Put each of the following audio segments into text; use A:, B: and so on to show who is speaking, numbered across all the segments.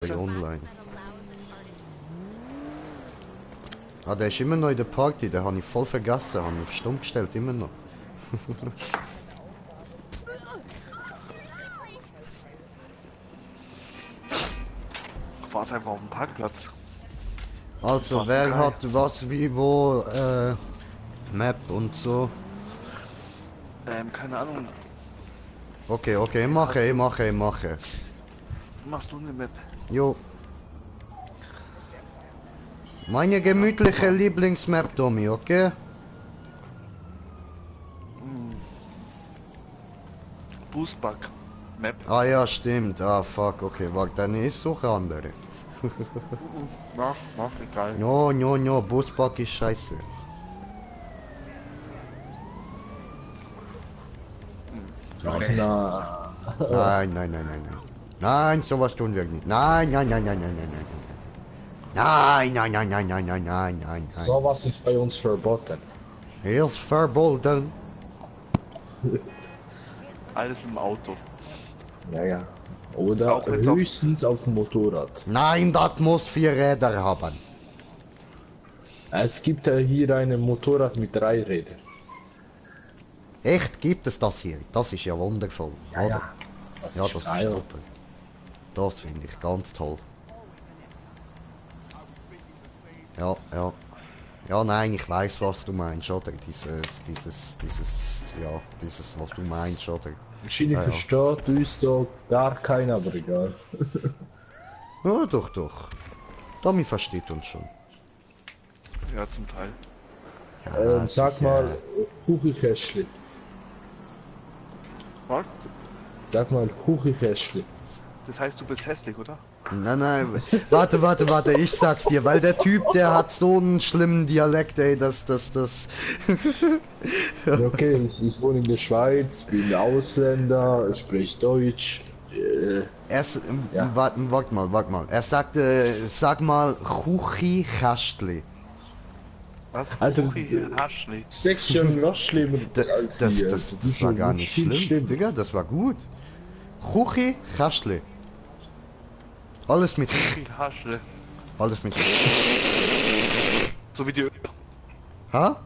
A: Online. Ah, der ist immer noch in der Party, den habe ich voll vergessen, habe ich auf stumm gestellt, immer noch.
B: Warte einfach auf dem Parkplatz.
A: Also, wer hat was, wie, wo, Map und so?
B: Keine Ahnung.
A: Okay, okay, ich mache.
B: Machst du eine Map?
A: Jo. Meine gemütliche Lieblingsmap, Tommy, okay?
B: Boostbug Map.
A: Ah ja, stimmt. Ah, fuck, okay, warte, dann ist suche andere.
B: Mach, egal.
A: No, Buspack ist scheiße.
C: Nein.
A: Nein. Nein, sowas tun wir nicht. Nein. Nein.
C: Sowas ist bei uns verboten.
A: Er ist verboten.
B: Alles im Auto.
C: Ja. Oder
B: Auch wenn's
C: höchstens auf dem Motorrad.
A: Nein, das muss 4 Räder haben.
C: Es gibt ja hier ein Motorrad mit 3 Rädern.
A: Echt, gibt es das hier? Das ist ja wundervoll, oder? Ja, das
C: geil.
A: ist super. Das finde ich ganz toll. Ja. Ja, nein, ich weiß, was du meinst, oder? Dieses, was du meinst, oder?
C: Wahrscheinlich
A: Ja.
C: versteht uns da gar keiner, aber egal.
A: Ja, doch. Tommy versteht uns schon.
B: Ja, zum Teil.
A: Ja,
C: Sag
A: sicher.
C: mal, Kuchikästli.
B: Was?
C: Sag mal, Kuchikästli.
B: Das heißt, du bist hässlich, oder?
A: Nein, warte, ich sag's dir, weil der Typ, der hat so einen schlimmen Dialekt, ey, das.
C: Ja, okay, ich wohne in der Schweiz, bin Ausländer, spreche Deutsch. Ja.
A: Warte mal. Er sagte, sag mal, Kuchi-Kastli.
B: Was?
C: Alter,
B: Haschli.
C: Section noch schlimmer als
A: Das
C: hier.
A: war gar nicht schlimm, Digga, das war gut. Kuchi-Kastli. Alles mit.
B: Haschli.
A: Alles mit.
B: So wie die.
A: Ha?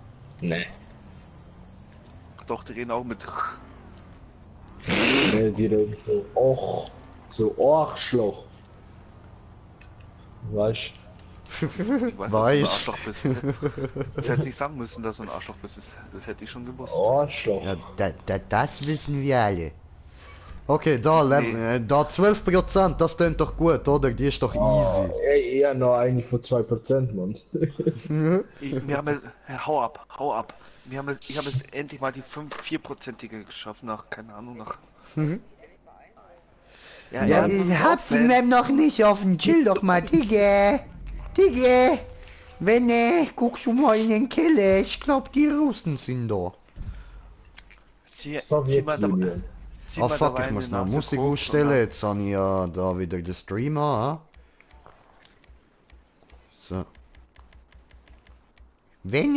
C: Nee.
B: Doch, die reden auch mit.
C: Nee, die reden so Arschloch. Weißt
B: Ich weiß, dass du ein Arschloch bist. Das hätte ich sagen müssen, dass du ein Arschloch bist. Das hätte ich schon gewusst.
C: du? Arschloch.
A: Ja, das wissen wir alle. Okay, da 12%, das klingt doch gut, oder? Die ist doch easy.
C: Eher noch eigentlich von 2%, Mann.
B: Wir haben hau ab. Ich habe es endlich mal die 4%ige geschafft, nach, keine Ahnung, nach.
A: Ja,
B: ja,
A: ihr habt die Map noch nicht offen, chill doch mal, Digga. Wenn guckst du mal in den Keller, ich glaub die Russen sind da.
C: Sowjetunion.
A: Ah fuck, ich muss noch Musik ausstellen, jetzt habe ich ja da wieder den Streamer, ha? So. Wenn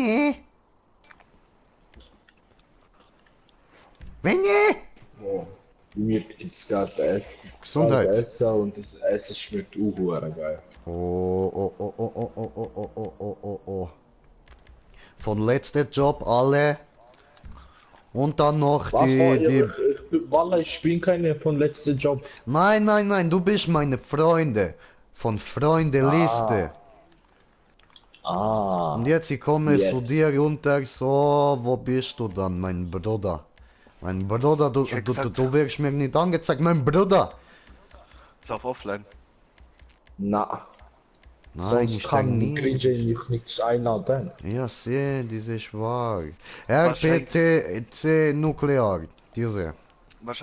C: Oh, mir gibt's gerade
A: Gesundheit.
C: Essen und das Essen schmeckt auch geil.
A: Oh. Von letzter Job alle. Und dann noch die.
C: Wallah, ich bin keine von letzten Job.
A: Nein, du bist meine Freunde. Von Freundeliste. Und jetzt ich komme zu dir runter, so, wo bist du dann, mein Bruder? Mein Bruder, du wirst mir nicht angezeigt, mein Bruder!
B: Ist auf Offline.
C: Nein,
A: Nein, ich
C: kann
A: nie.
C: Grigé mich nichts einladen.
A: Ja, sehe, diese ist wahr. RPTC Nuklear, diese.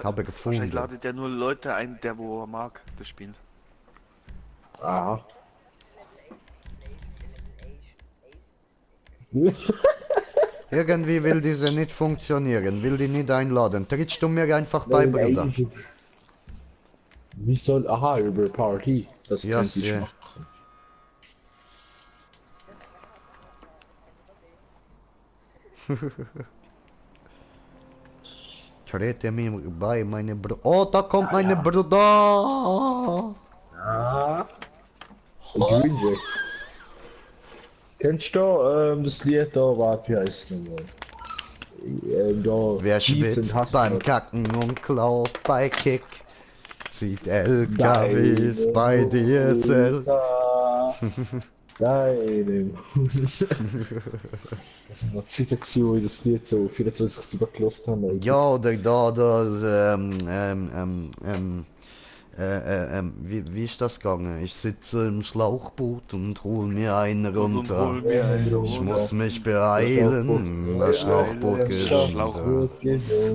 A: Habe gefunden.
B: Wahrscheinlich ladet der nur Leute ein, der wo er mag, das Spiel.
C: Aha.
A: Irgendwie will diese nicht funktionieren, will die nicht einladen. Trittst du mir einfach bei, Bruder?
C: Wie soll... Aha, über Party. Das
A: Ja,
C: könnte ich
A: sehr.
C: machen.
A: Trete mir bei, meine Bruder. Oh, da kommt meine Bruder!
C: Ah. Green Day. Kennst du das Lied da? Warte, wie heißt es nochmal?
A: Wer
C: Peace and
A: schwitzt
C: Hustle.
A: beim Kacken und klaut bei Kick? Zieht LKWs
C: Deine
A: bei DSL.
C: Deine Das sind noch Zeiten gewesen, wo ich das Lied so 24 gelost habe.
A: Ja, oder da das, wie ist das gegangen? Ich sitze im Schlauchboot und hol mir einen runter. Ich muss mich beeilen, das Schlauchboot geht unter.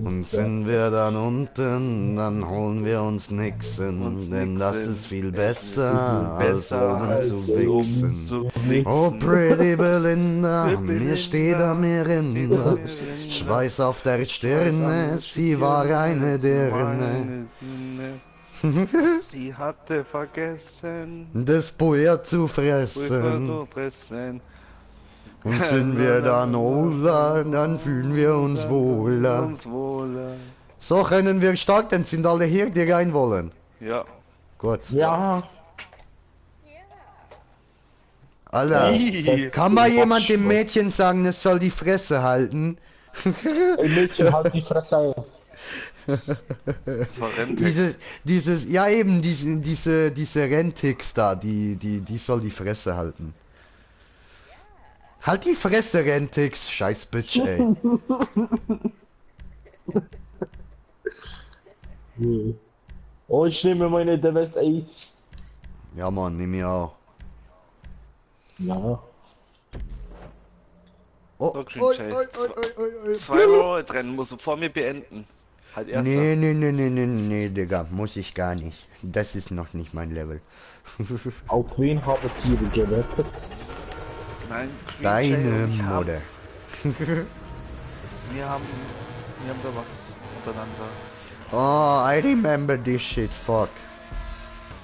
A: Und sind wir dann unten, dann holen wir uns nixen, denn das ist viel besser, als oben zu wichsen. Oh, pretty Belinda, mir steht am Erinner, Schweiß auf der Stirne, sie war eine Dirne.
B: Sie hatte vergessen,
A: Das Feuer zu fressen. Und sind wir dann older, dann fühlen wir uns wohler. So können wir starten, sind alle hier, die rein wollen.
B: Ja.
A: Gut.
C: Ja.
A: Alter,
B: Ih,
A: kann mal jemand dem Mädchen sagen, es soll die Fresse halten?
C: Ey Mädchen, halt die Fresse.
A: Dieses, ja eben, diese Rentix da, die soll die Fresse halten. Halt die Fresse, Rentix, scheiß Bitch, ey.
C: Oh, ich nehme meine The West 8.
A: Ja Mann, nimm mir auch.
C: Ja.
A: Oh,
B: So, Green
A: oi,
B: Jay.
A: oi, oi, oi, oi, oi.
B: 2 Roll-Rennen musst du vor mir beenden. Halt erst.
A: Nee, Digga, muss ich gar nicht. Das ist noch nicht mein Level.
C: Auf wen habe ich hier gewettet?
B: Nein, Green
A: Deine
B: Jay und ich haben,
A: Mutter.
B: wir haben da was untereinander.
A: Oh, I remember this shit, fuck.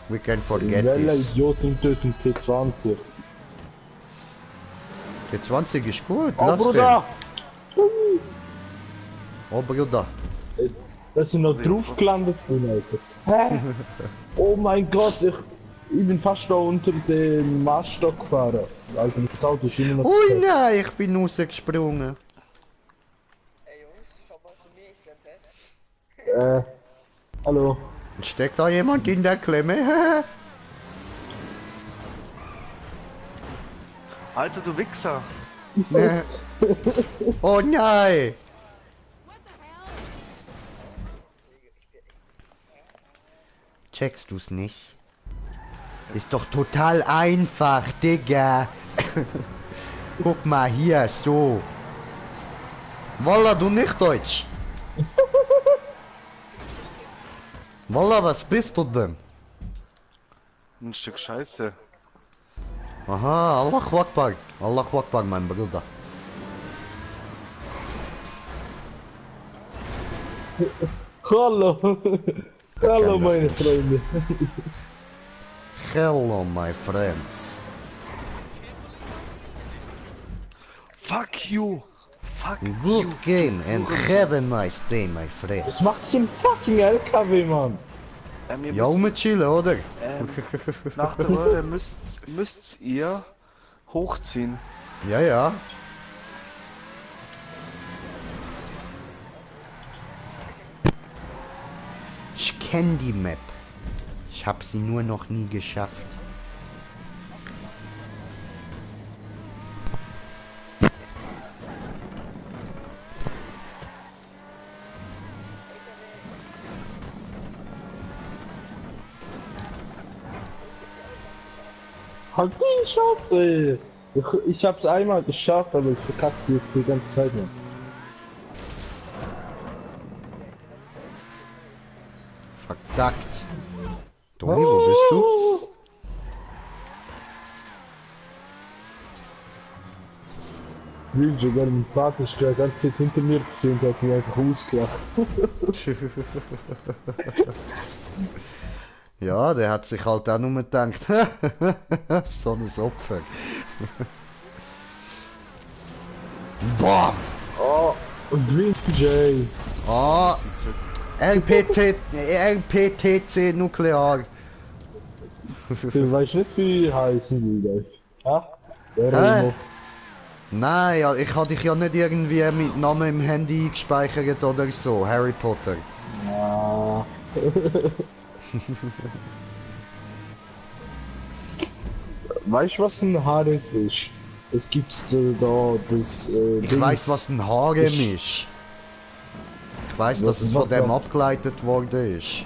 A: We can forget
C: Welcher
A: this.
C: Idioten töten T20?
A: Der 20 ist gut,
C: Oh
A: lass
C: Bruder!
A: den. Oh Bruder.
C: Das sind noch drauf gelandet, Alter. Hä? Oh mein Gott, ich bin fast da unter den Maststock gefahren. Alter, das Auto ist immer noch...
A: Ui nein, ich bin rausgesprungen.
D: Ey Jungs, schaut mal zu mir, ich bin fest.
C: Hallo.
A: Steckt da jemand in der Klemme?
B: Alter, du Wichser!
A: Oh nein. Checkst du's nicht? Ist doch total einfach, Digga. Guck mal hier, so. Walla, du nicht Deutsch. Walla, was bist du denn?
B: Ein Stück Scheiße.
A: Aha, Allahu Akbar. Allahu Akbar, mein Bruder.
C: Hallo. Hallo
A: das
C: meine
A: nicht.
C: Freunde.
A: Hello, my friends.
B: Fuck you! Fuck you!
A: Good game and have a nice day, my friend.
C: Was macht hier ein fucking LKW, Mann?
B: Wir
A: Ja,
B: müssen,
A: chillen, oder?
B: nach der Röhre müsst ihr hochziehen.
A: Ja, ja. Ich kenne die Map. Ich habe sie nur noch nie geschafft.
C: Halt die Scheiße! Ich hab's einmal geschafft, aber ich verkacke jetzt die ganze Zeit noch.
A: Verdackt. Toni, wo bist du?
C: Will sogar ein Vater ist die ganze Zeit hinter mir gesehen und hat mich einfach ausgelacht.
A: Ja, der hat sich halt auch nur gedacht. So ein Opfer. Boah!
C: Oh, und Green Jay.
A: Ah! RPTC Nuklear.
C: Du weißt nicht, wie heißen die Leute? Ja?
A: Hä? Nein, ja, ich hatte dich ja nicht irgendwie mit Namen im Handy gespeichert oder so. Harry Potter.
C: Ja. Weißt du, was ein Harris ist? Es gibt's da das.
A: Ich weiß, was ein Harem ist. Ich weiß, dass es von dem abgeleitet worden ist.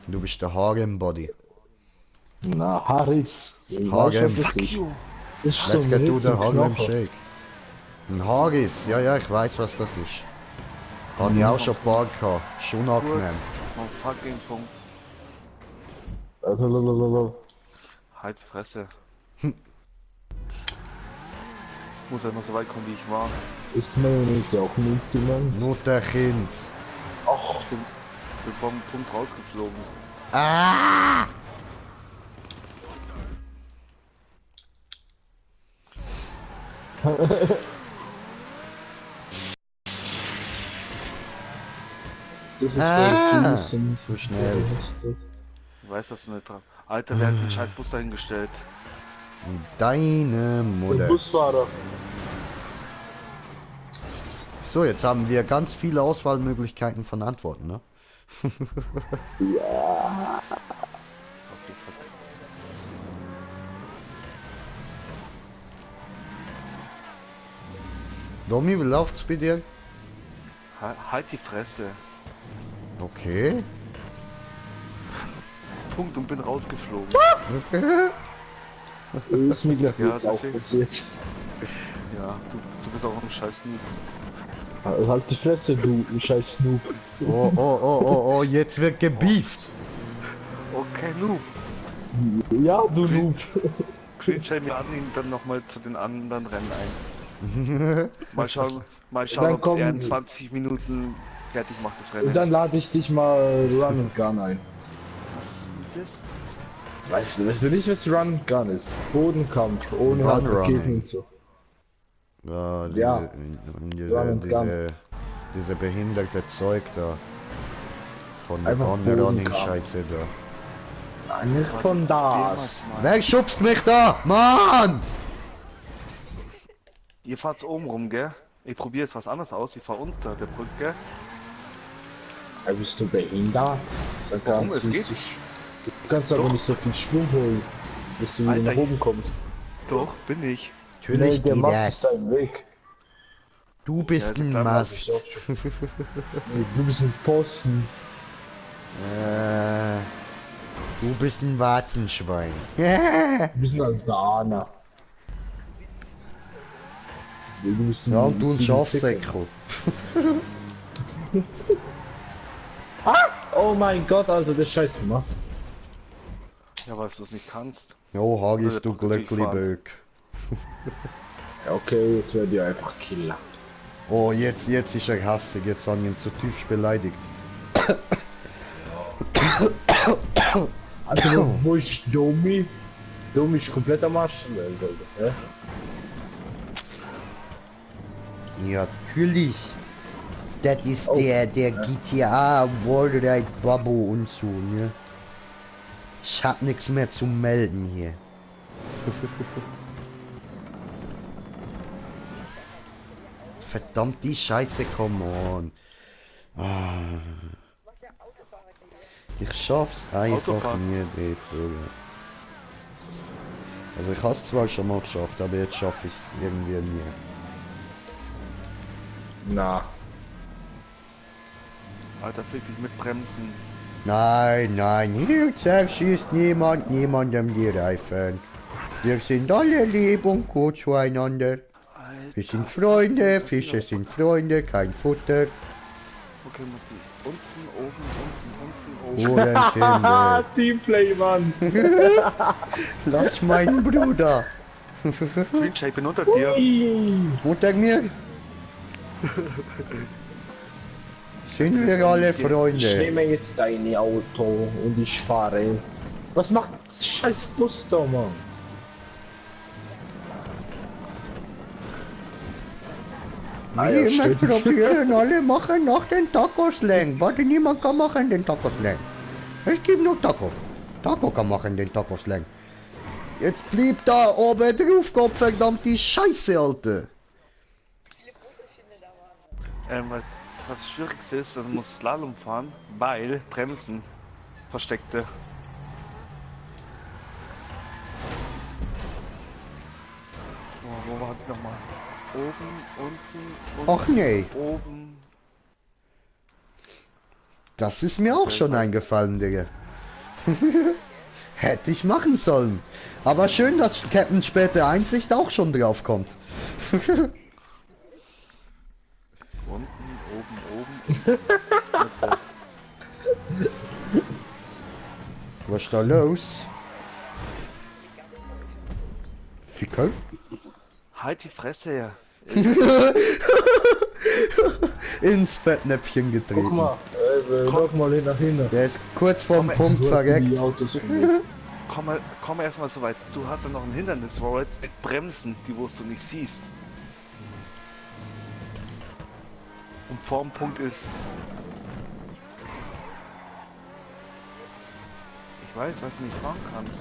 A: Du bist der Harem-Body.
C: Na, Harris.
A: Harem.
C: Weißt du, was das ist? Das ist
A: Let's
C: so
A: get to
C: ein
A: the Harlem
C: Knochen.
A: Shake. Ein Haggis, ja, ich weiß, was das ist. Habe ich auch schon ein paar gehabt. Schon angenehm.
B: Oh fucking Punkt. Halt die Fresse. Muss ja noch so weit kommen, wie ich war.
C: Ist Mayonnaise auch ein Instrument?
A: Mutterkind.
C: Ach,
B: Bin vom Punkt rausgeflogen.
A: Ah!
C: das ist
A: Ah,
C: so
A: so schnell.
B: Ich weiß, dass du nicht dran. Alter, wer hat den scheiß Bus dahingestellt?
A: Deine
C: Der
A: Mutter.
C: Busfahrer.
A: So, jetzt haben wir ganz viele Auswahlmöglichkeiten von Antworten, ne?
C: Ja.
B: Okay, fuck.
A: Domi, wie läuft's bei dir?
B: Halt die Fresse.
A: Okay.
B: Punkt und bin rausgeflogen.
C: Ist mir gleich
B: Ja,
C: jetzt auch
B: deswegen.
C: passiert.
B: Ja, du bist auch ein scheiß Noob.
C: Halt die Fresse, du scheiß Snoop.
A: Oh, jetzt wird gebieft.
B: Okay, Noob.
C: Ja, du Noob.
B: Wir laden ihn dann nochmal zu den anderen Rennen ein. Mal schauen,
C: Dann
B: ob er in 20 Minuten fertig macht, das Rennen.
C: Und dann lade ich dich mal Run and Gun ein.
B: Was ist
C: Weißt du nicht, was Run and Gun ist? Bodenkampf, ohne halt
A: Gunrunning.
C: Raketen und so.
A: Ja,
C: Ja.
A: diese behinderte Zeug da. Von der
C: Einfach
A: Gunrunning
C: Bodenkampf.
A: Scheiße da.
C: Nicht von das.
A: Wer schubst mich da? Mann!
B: Ihr fahrt oben rum, gell? Ich probiere jetzt was anderes aus. Ich fahr unter der Brücke.
C: Bist du behindert? Dann
B: Warum?
C: kannst
B: Es
C: du
B: geht.
C: Du kannst aber
B: Doch.
C: nicht so viel Schwung holen, bis du wieder
B: Alter,
C: nach oben kommst.
B: Doch, bin ich.
A: Natürlich
C: der
A: geht
C: Mast
A: das.
C: ist dein Weg.
A: Du bist
B: Ja,
A: ein
B: klar,
A: Mast.
C: Nee, du bist ein Pfosten.
A: Du bist ein Warzenschwein.
C: Du bist ein Albaner. Du bist
A: Ja, und du ein
C: Ziegenficker.
A: Schafsäckel.
C: Oh mein Gott, Alter, der scheiß Mast.
B: Ja, weil du es nicht kannst.
A: Jo, Hagis, du
B: Brücke
A: glückli
B: fahren.
A: Böck.
C: Ja, okay, jetzt werde ich einfach Killer.
A: Oh, jetzt ist er hassig. Jetzt haben wir ihn zu tief beleidigt.
C: Also, wo ist Domi? Domi ist komplett am Arsch. Alter.
A: Ja, natürlich. Das ist
C: Oh.
A: der GTA Wallride Babbo und so, ne? Ich hab nichts mehr zu melden hier. Verdammt die Scheiße, come on. Ah,
D: Macht der Autofahrer hier.
A: ich schaff's einfach
B: Autofahren.
A: nie, die Brüder. Also ich hab's zwar schon mal geschafft, aber jetzt schaffe ich's irgendwie nie.
C: Na,
B: Alter, fick dich mit Bremsen.
A: Nein, hier zerschießt niemand niemandem die Reifen. Wir sind alle lieb und gut zueinander.
B: Alter,
A: Wir sind Freunde, Fische sind Freunde, kein Futter.
B: Okay, Mutti. Unten, oben.
A: Ohrenkinder.
C: Teamplay, Mann.
A: Lass meinen Bruder.
B: Screenshot, ich bin unter dir.
A: Unter mir. Sind wir alle
C: Ich
A: Freunde.
C: nehme jetzt dein Auto und ich fahre. Was macht das scheiß Bus da, Mann?
A: Wir immer
C: stimmt.
A: probieren, alle machen nach den Tacos lang. Warte, niemand kann machen den Tacos lang. Ich gebe nur Taco. Taco kann machen den Taco-Slang. Jetzt blieb da oben drauf, Gott verdammt die Scheiße, Alter.
D: Viele Unterschiede da waren.
B: Was schwierig ist, man muss Slalom fahren, weil Bremsen versteckte. Wo war die nochmal? Oben, unten,
A: Ach nee,
B: oben.
A: das ist mir auch schon eingefallen, Digga. Hätte ich machen sollen. Aber schön, dass Captain später Einsicht auch schon drauf kommt.
B: Unten, oben.
A: Was ist da los? Fickel?
B: Halt die Fresse.
A: Ins Fettnäpfchen
C: Guck
A: getreten.
C: mal, guck mal nach hinten.
A: Der ist kurz vorm
B: Komm,
A: Punkt
C: Die
A: verreckt.
C: Autos
B: Komm erstmal so weit. Du hast ja noch ein Hindernis, Robert, mit Bremsen, die wo du nicht siehst. Und vorm Punkt ist... Ich weiß, was du nicht fahren kannst.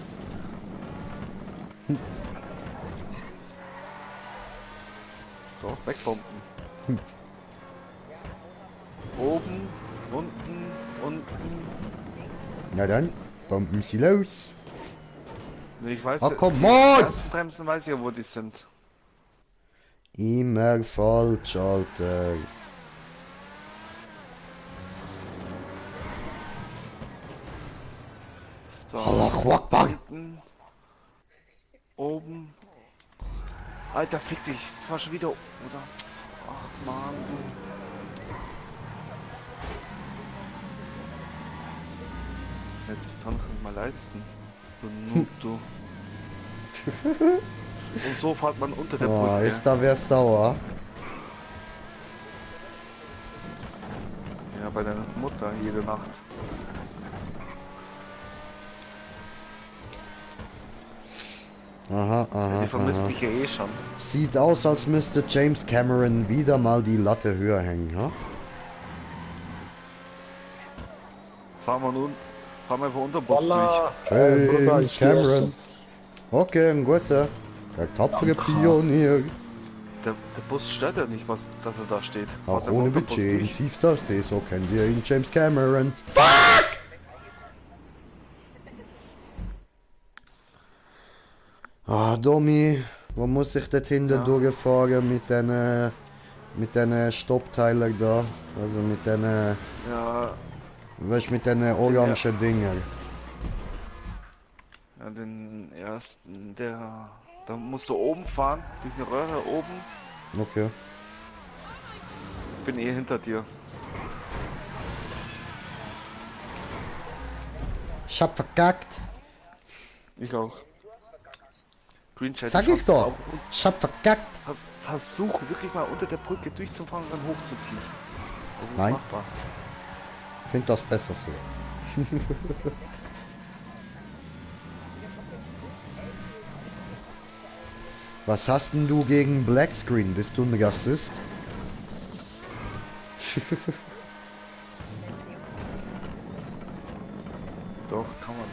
B: So, wegbomben. Oben, unten.
A: Na dann, bomben sie los.
B: Nee, ich weiß
A: Ah,
B: ja,
A: come
B: die
A: on!
B: ersten Bremsen weiß ich ja, wo die sind.
A: Immer falsch, Alter.
B: So,
A: Allahu Akbar.
B: unten, oben. Alter, fick dich. Das war schon wieder, oder? Ach man. Ja, das kann ich nicht mal leisten. Du Noob, du. Und so fährt man unter der
A: Oh,
B: Brücke.
A: ist da wer sauer?
B: Ja, bei deiner Mutter jede Nacht.
A: Aha, aha,
B: Die vermisst
A: aha.
B: mich ja eh schon.
A: Sieht aus, als müsste James Cameron wieder mal die Latte höher hängen, ha?
B: Fahren wir nun, fahren wir einfach unter Bus durch.
C: Voila!
A: James Cameron. Okay, ein guter. Der tapfere Pionier.
B: Der Bus stört ja nicht, dass er da steht.
A: Auch
B: Fahrt einfach
A: ohne
B: unter Bus
A: Budget in
B: durch.
A: tiefster See, so kennen wir ihn, James Cameron. Fuck! Ah, Domi, wo muss ich dort hinten
B: Ja.
A: durchfahren mit den Stoppteilen da? Also mit den,
B: Ja,
A: weißt mit den orangen Dinger.
B: ja, den ersten, da musst du oben fahren, durch eine Röhre oben.
A: Okay.
B: Ich bin eh hinter dir.
A: Ich hab verkackt.
B: Ich auch. Green Chat,
A: Sag ich
B: schaff's
A: doch.
B: auch.
A: Ich hab verkackt.
B: Versuch wirklich mal unter der Brücke durchzufahren und dann hochzuziehen. Das ist
A: Nein.
B: machbar.
A: Ich find das besser so. Was hast denn du gegen Blackscreen? Bist du ein Rassist?
B: Doch, kann man.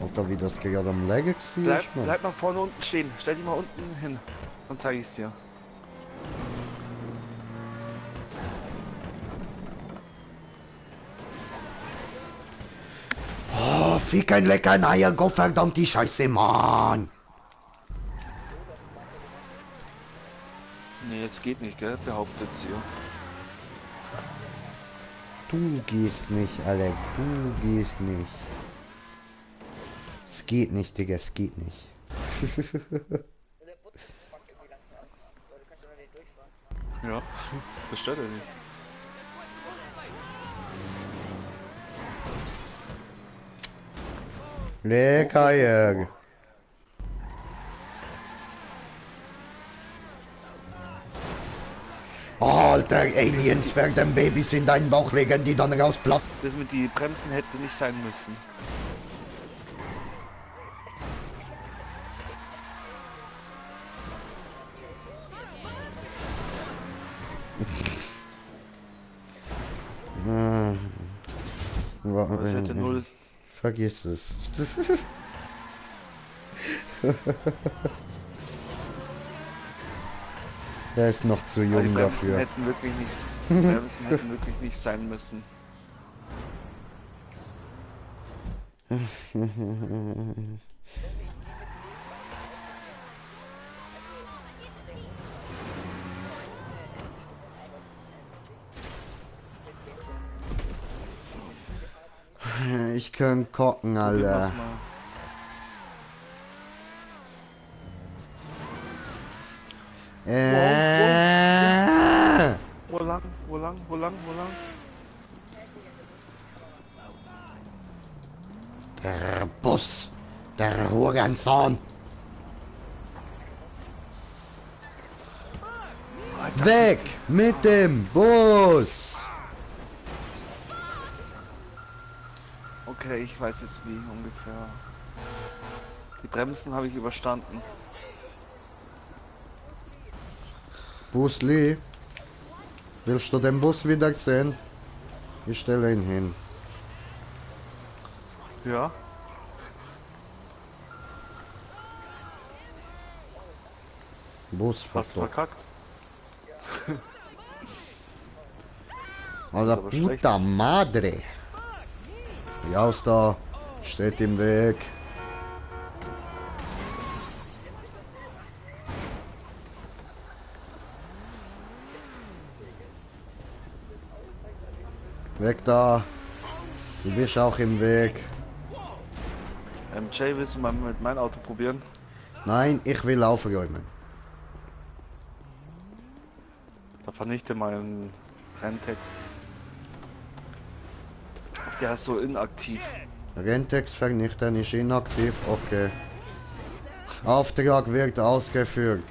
A: Alter, wie das gerade am Laggen war, Mann.
B: Bleib mal vorne unten stehen. Stell dich mal unten hin. Dann zeige ich es dir.
A: Oh, fick ein lecker Eier, Gott verdammt die Scheiße, Mann.
B: Nee, jetzt geht nicht, gell? Behauptet sie.
A: Du gehst nicht, Alter, du gehst nicht. Es geht nicht, Digga, es geht nicht.
D: Und der Bus ist fuck irgendwie langsam. Aber du kannst ja noch nicht durchfahren.
B: Ja, das stört er nicht.
A: Lecker, Jörg. Alter, Aliens werden Babys in deinen Bauch legen, die dann rausplatzen.
B: Das mit die Bremsen hätte nicht sein müssen. Das hätte
A: Vergiss es. Das ist er ist noch zu
B: Aber die
A: jung
B: Bremsen
A: dafür.
B: hätten wirklich nicht, die Bremsen hätten wirklich nicht sein müssen.
A: Ich kann kochen,
B: Probieren wir's
A: Alter.
B: mal. Wo lang? Wo lang? Wo lang? Wo lang?
A: Der Bus. Der Hurensohn. Weg mit dem Bus.
B: Okay, ich weiß jetzt wie ungefähr. Die Bremsen habe ich überstanden.
A: Bruce Lee. Willst du den Bus wieder sehen? Ich stelle ihn hin.
B: Ja. Fast
A: Busfoto.
B: verkackt.
A: Alter,
B: aber schlecht.
A: puta madre. Raus da. Steht im Weg. Weg da. Du bist auch im Weg.
B: Jay, willst du mal mit meinem Auto probieren?
A: Nein, ich will aufräumen.
B: Da vernichte meinen Renntext. Der ist so inaktiv.
A: Rentex vernichten ist inaktiv. Okay. Auftrag wird ausgeführt.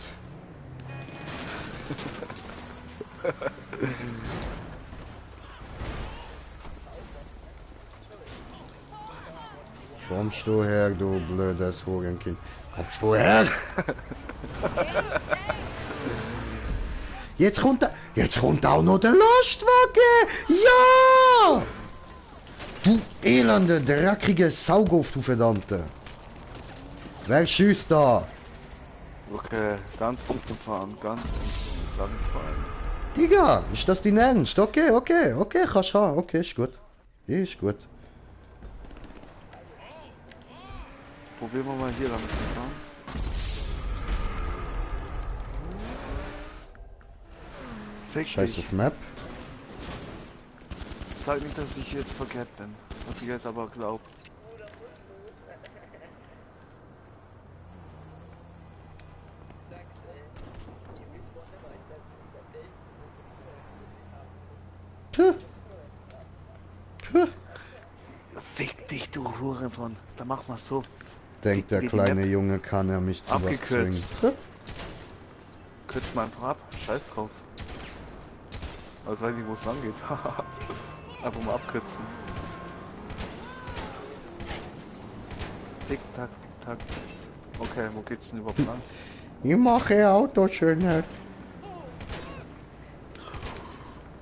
A: Kommst du her, du blödes Hurenkind. Kommst du her? Jetzt kommt auch noch der Lastwagen. Ja! Du elende, dreckige Saugoff, du Verdammte. Wer schießt da?
B: Okay, ganz gut gefahren, ganz langsam gefahren.
A: Digga, ist das dein Ernst? Okay, kannst haben. Okay, ist gut. Ist gut.
B: Probieren wir mal hier lang zu fahren. Fick
A: Scheiß
B: dich.
A: auf Map.
B: Sag nicht, dass ich jetzt verkehrt bin. Was ich jetzt aber glaub.
A: Puh. Puh.
B: Fick dich, du Hurensohn. Dann mach mal so.
A: Denkt der
B: Die
A: kleine
B: Map
A: Junge, kann er mich zu was
B: abgekürzt.
A: zwingen. Puh.
B: Kürzt mal einfach ab. Scheiß drauf. Also weiß ich, wo es lang geht. Einfach mal abkürzen. Tick, tack, tack. Okay, wo geht's denn überhaupt lang?
A: Ich mache Auto schöner.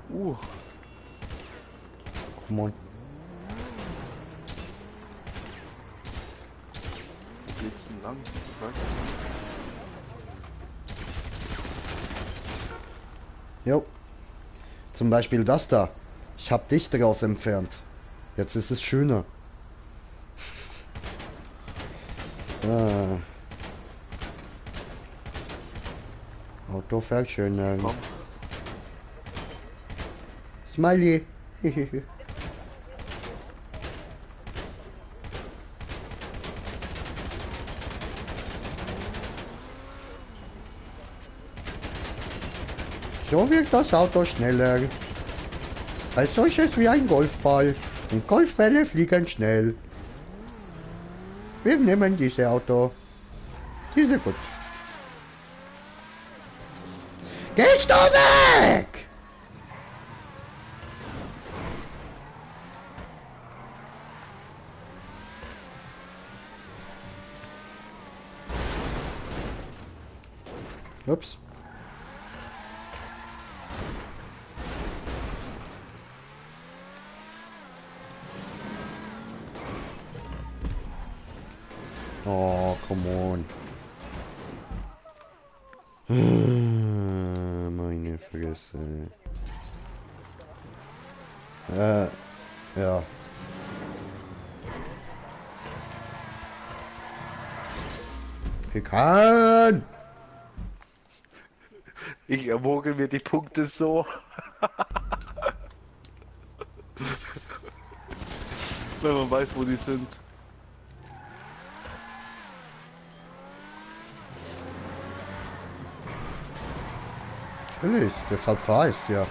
A: Come on.
B: Wo geht's denn lang? Ich weiß nicht.
A: Jo. Zum Beispiel das da. Ich hab dich daraus entfernt. Jetzt ist es schöner. Auto fährt schöner.
B: Komm.
A: Smiley. So wirkt das Auto schneller. Als solches wie ein Golfball. Und Golfbälle fliegen schnell. Wir nehmen diese Auto. Diese gut. Gehst du weg! Ups. Oh, come on. Meine Fresse. Ja. Wir kann.
B: Ich erwoge mir die Punkte so. Wenn man weiß, wo die sind.
A: Natürlich, deshalb fahre ich's ja.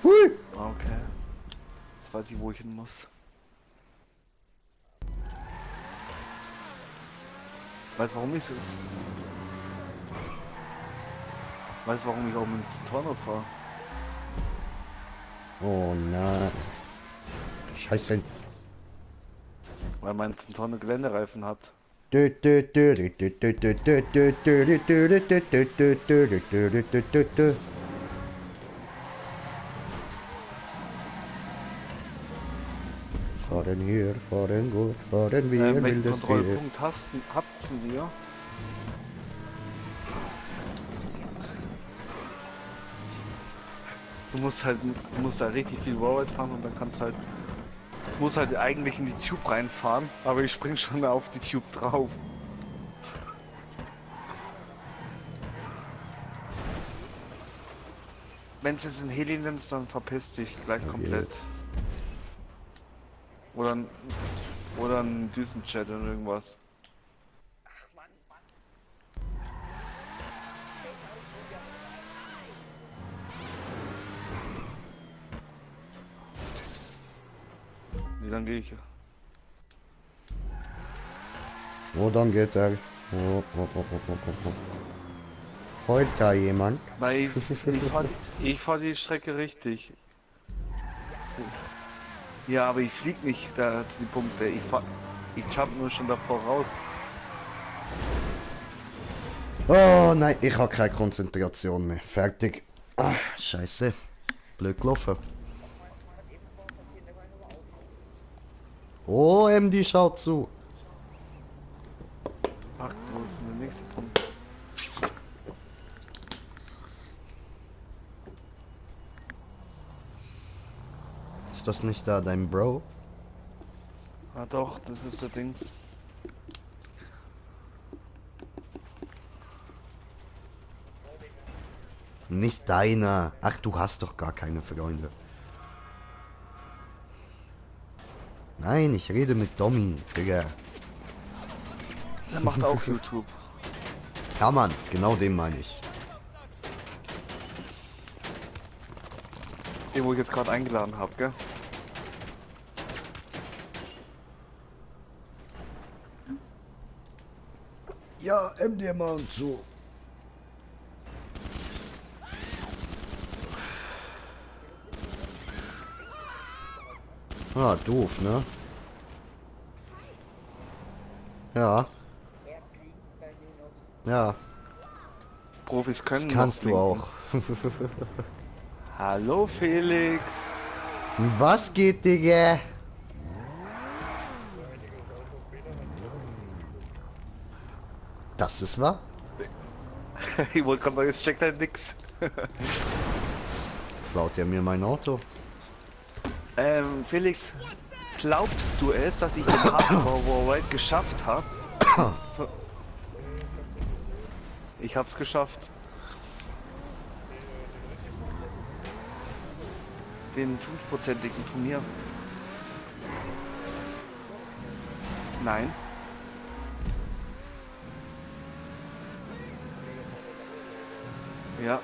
A: Hui!
B: Okay. Jetzt weiß ich, wo ich hin muss. Weißt du, warum ich es? Weißt du, warum ich auch mit dem Torno fahre?
A: Oh nein. Scheiße.
B: Weil mein Tonne Geländereifen hat.
A: Fahren hier, fahren gut, fahren wir,
B: Welchen
A: wildes Bier.
B: Kontrollpunkt habt ihr? Du musst halt richtig viel Wallride fahren und dann kannst halt, musst halt eigentlich in die Tube reinfahren, aber ich spring schon auf die Tube drauf. Wenn du es in Heli nimmst, dann verpiss dich gleich komplett. Oder ein Düsenjet oder irgendwas. Nee, dann gehe ich.
A: Oh, dann geht er. Oh. Heult da jemand?
B: Weil ich fahr die Strecke richtig. Ja, aber ich flieg nicht da zu den Punkten. Ich jump nur schon davor raus.
A: Oh nein, ich habe keine Konzentration mehr. Fertig. Ah, scheiße. Blöd gelaufen. Oh, MD schaut zu.
B: Ach, wo ist denn der nächste Punkt?
A: Ist das nicht da dein Bro?
B: Ah doch, das ist der Ding.
A: Nicht deiner. Ach, du hast doch gar keine Freunde. Nein, ich rede mit Dommy, Digga.
B: Der macht auch YouTube.
A: Ja, Mann, genau den meine ich.
B: Den, wo ich jetzt gerade eingeladen habe, gell?
A: Ja, MD mal und so. Ah, doof, ne? Ja. Ja,
B: Profis können
A: das kannst
B: noch
A: du
B: blinken.
A: auch.
B: Hallo Felix.
A: Was geht, Digga? Das ist wahr?
B: Ich wollte gerade sagen, jetzt checkt halt nix.
A: Klaut er mir mein Auto?
B: Felix, glaubst du es, dass ich den Hardcore Worldwide geschafft habe? Ich hab's geschafft. Den 5%igen von mir. Nein. Ja.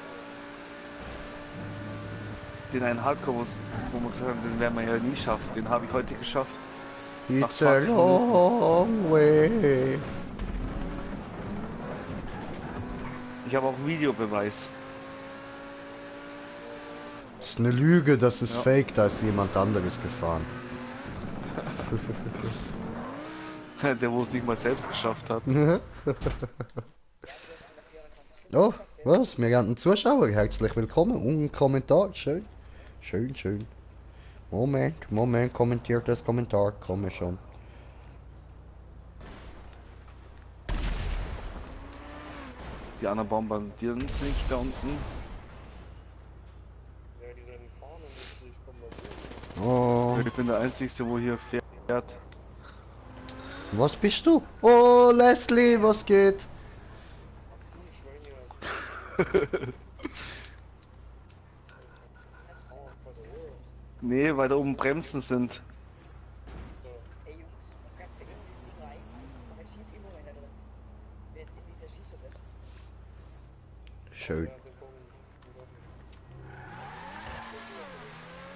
B: Den einen Hardcore, wo man sagen, den werden wir ja nie schaffen. Den habe ich heute geschafft.
A: It's a long way.
B: Ich habe auch einen Videobeweis.
A: Das ist eine Lüge, das ist
B: Ja.
A: fake, da ist jemand anderes gefahren.
B: Der, wo es nicht mal selbst geschafft hat.
A: Oh, was? Wir haben einen Zuschauer. Herzlich willkommen. Und ein Kommentar. Schön. Schön, schön. Moment, kommentiert das Kommentar. Komme schon.
B: Die anderen bombardieren uns nicht da unten.
A: Oh,
B: Ich bin der Einzige, wo hier fährt.
A: was bist du? Oh, Leslie, was geht?
B: Nee, weil da oben Bremsen sind.
D: Ey Jungs, was gab's da irgendwie nicht nur ein, aber ich schieß immer weiter drin. Wer jetzt in dieser Schießhütte?
A: Schön.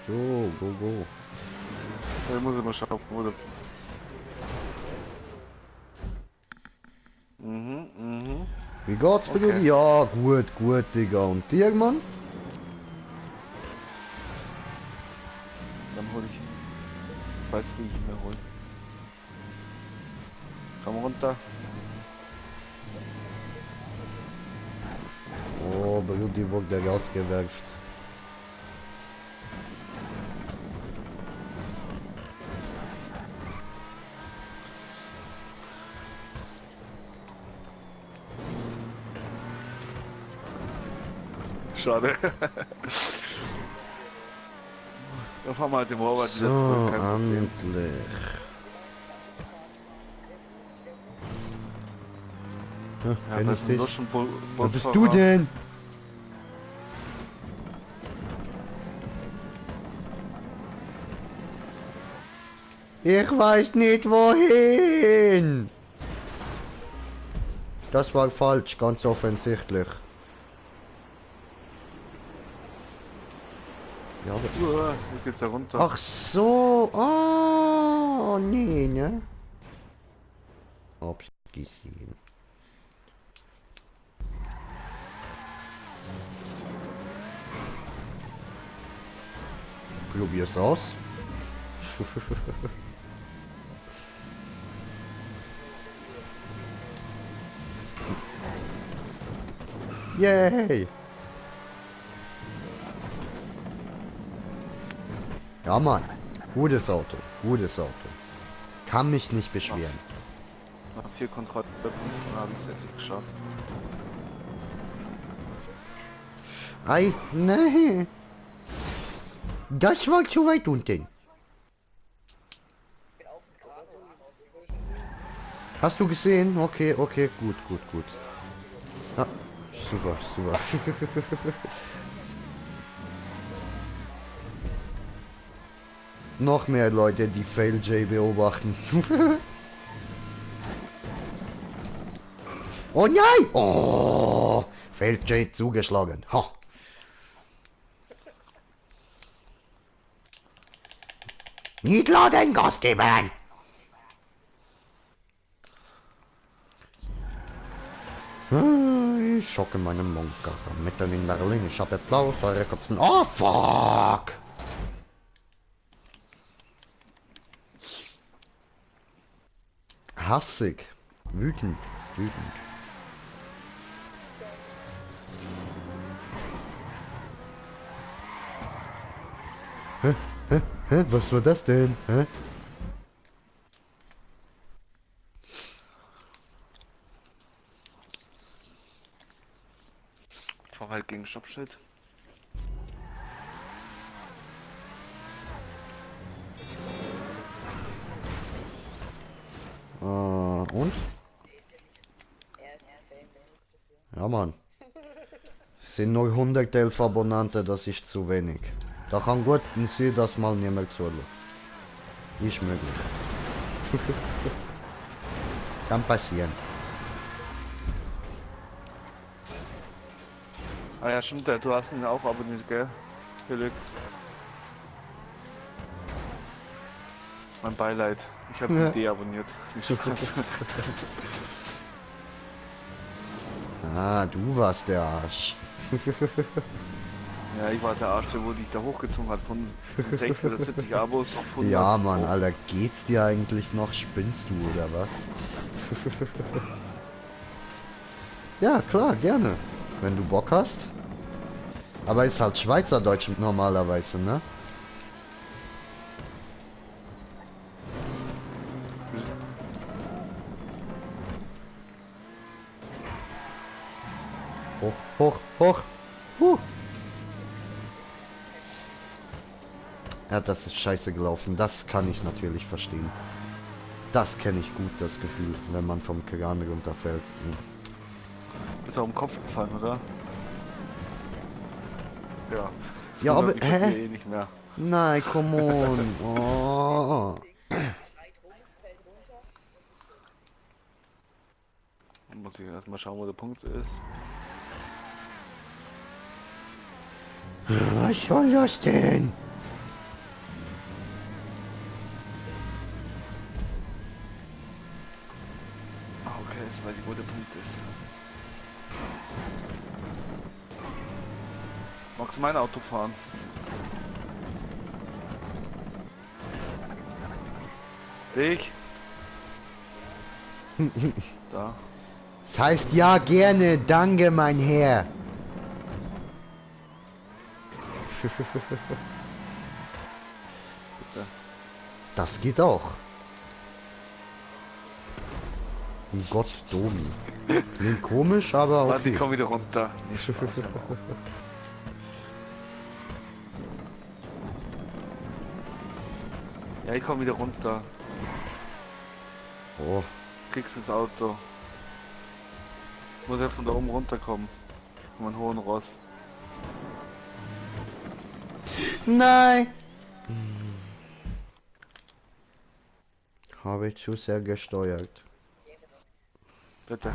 A: So, go.
B: Da muss ich mal schauen, wo der...
A: Wie geht's,
B: Okay.
A: Brudi? Ja, gut, Digga. Und dir, Mann?
B: Dann hol ich... Weiß wie ich ihn mir hol. Komm runter.
A: Oh, Brudi wurde rausgewerft.
B: Schade. Da fahren wir halt den Motorrad wieder
A: So,
B: zurück. Kein Problem.
A: endlich. Ja,
B: Ja,
A: kenn
B: da
A: ich
B: ist ein
A: dich. Wer bist
B: Busfahrer.
A: du denn? Ich weiß nicht wohin. Das war falsch, ganz offensichtlich. Ja, aber...
B: Hier geht's ja runter.
A: Ach so, oh, nee, ne? Hab's gesehen. Probier's aus. Yay! Ja, Mann. Gutes Auto. Kann mich nicht beschweren.
B: Nach 4 Kontrollen habe ich es endlich geschafft.
A: Ei, nein. Das war zu weit unten. Hast du gesehen? Okay, gut. Ja, super. Noch mehr Leute, die Fail J beobachten. Oh nein! Oh, Fail J zugeschlagen. Ha. Nicht laden, Gas geben! Ich schocke meinen Monker. Mitten in Berlin. Ich habe Applaus, eure Kopfen. Oh, fuck! Hassig. Wütend. Hä? Was war das denn? Hä?
B: Ich fahr halt gegen Stoppschild.
A: Und?
D: Er ist ein Fan.
A: Ja, Mann. Es sind nur 111 Abonnenten, das ist zu wenig. Da kann gut sein, dass mal niemand zuhört. Ist möglich. Kann passieren.
B: Ah ja, stimmt, du hast ihn auch abonniert, gell? Felix. Mein Beileid. Ich habe ihn deabonniert.
A: Ah, du warst der Arsch.
B: Ja, ich war der Arsch, der wo dich da hochgezogen hat von 60 oder 70 Abos auf 100.
A: Ja, Mann, Alter, geht's dir eigentlich noch? Spinnst du oder was? Ja, klar, gerne. Wenn du Bock hast. Aber ist halt Schweizerdeutsch normalerweise, ne? Hoch, hoch, hoch. Ja, das ist scheiße gelaufen. Das kann ich natürlich verstehen. Das kenne ich gut, das Gefühl, wenn man vom Kran runterfällt.
B: Bist du auf den Kopf gefallen, oder? Ja. Das
A: Ja, aber,
B: wundert mich bei dir
A: hä?
B: eh nicht mehr.
A: Nein, come on. Oh.
D: Schreit rum, fällt runter und ist tot.
B: Dann muss ich erstmal schauen, wo der Punkt ist.
A: Was soll das denn?
B: Ah, okay, jetzt weiß ich, wo der Punkt ist. Magst du mein Auto fahren? Ich? Da.
A: Das heißt ja gerne, danke mein Herr. Das geht auch. Um Gott, Domi. Klingt komisch, aber
B: Warte, ich
A: okay.
B: komm wieder runter. Nicht Spaß, ja, ich komm wieder runter.
A: Oh.
B: Kriegst das Auto. Ich muss ja von da oben runterkommen. Von meinem hohen Ross.
A: Nein! Habe ich zu sehr gesteuert.
B: Bitte.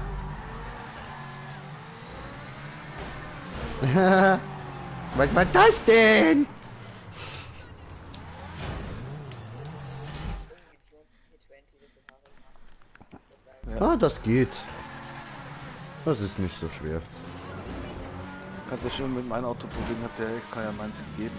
A: Was war das denn?
D: Umgetunt T20, das ist Haare. Das ist
A: Ah, das geht. Das ist nicht so schwer.
B: Kannst du schön mit meinem Auto probieren, hat der extra ja meins gegeben.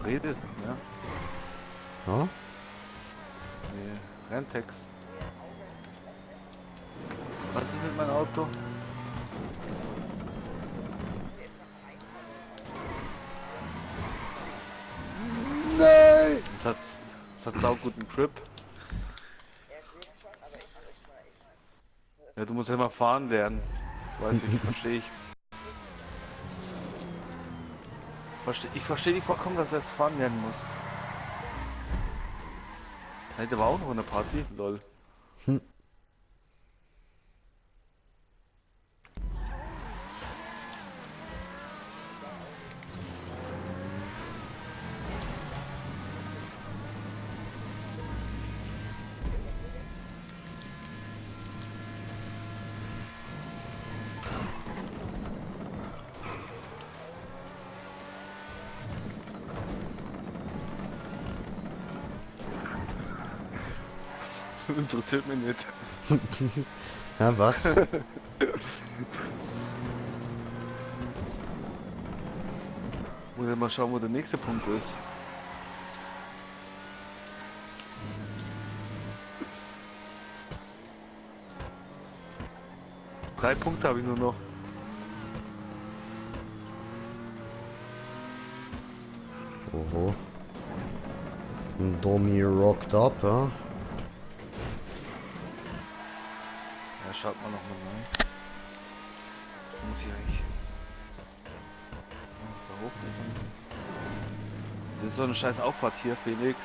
B: Redet, ja?
A: Ja?
B: Nee, Rentex. Was ist mit meinem Auto?
A: Nein!
B: Es hat sauguten Grip.
D: Ja, Glück schon, aber ich muss mal.
B: Ja, du musst ja mal fahren lernen. Weiß ich, verstehe ich. Ich verstehe nicht vollkommen, dass du jetzt fahren lernen musst. Heute war auch noch eine Party, lol.
A: Hm.
B: Interessiert mich nicht.
A: Ja, was?
B: Muss ja mal schauen, wo der nächste Punkt ist. Drei Punkte habe ich nur noch.
A: Oho. Domi rocked up, ja?
B: Ja, schaut mal noch mal rein. Muss ich eigentlich da hoch? Das ist so eine scheiß Auffahrt hier, Felix.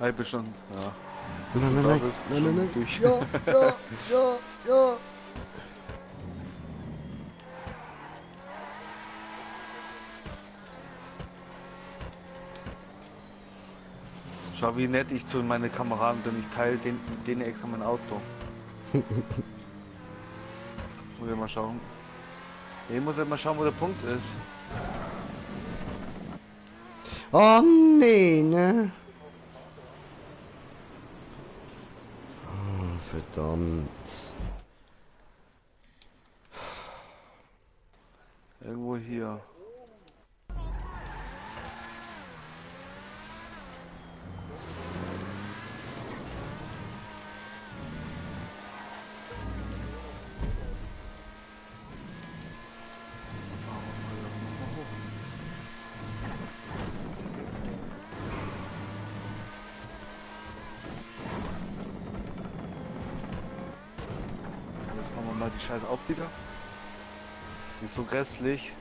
B: Ich bin schon, ja.
A: Nein, nein,
B: Da
A: nein,
B: bist du
A: nein,
B: schon
A: nein, nein.
B: durch.
A: Ja, ja, ja, ja.
B: Schau, wie nett ich zu meinen Kameraden bin. Ich teile denen extra mein Auto. Muss ich mal schauen. Ich muss ja mal schauen, wo der Punkt ist.
A: Oh nee, ne? Oh, verdammt.
B: Irgendwo hier. Jetzt machen wir mal die Scheiße auf wieder. Die ist so grässlich.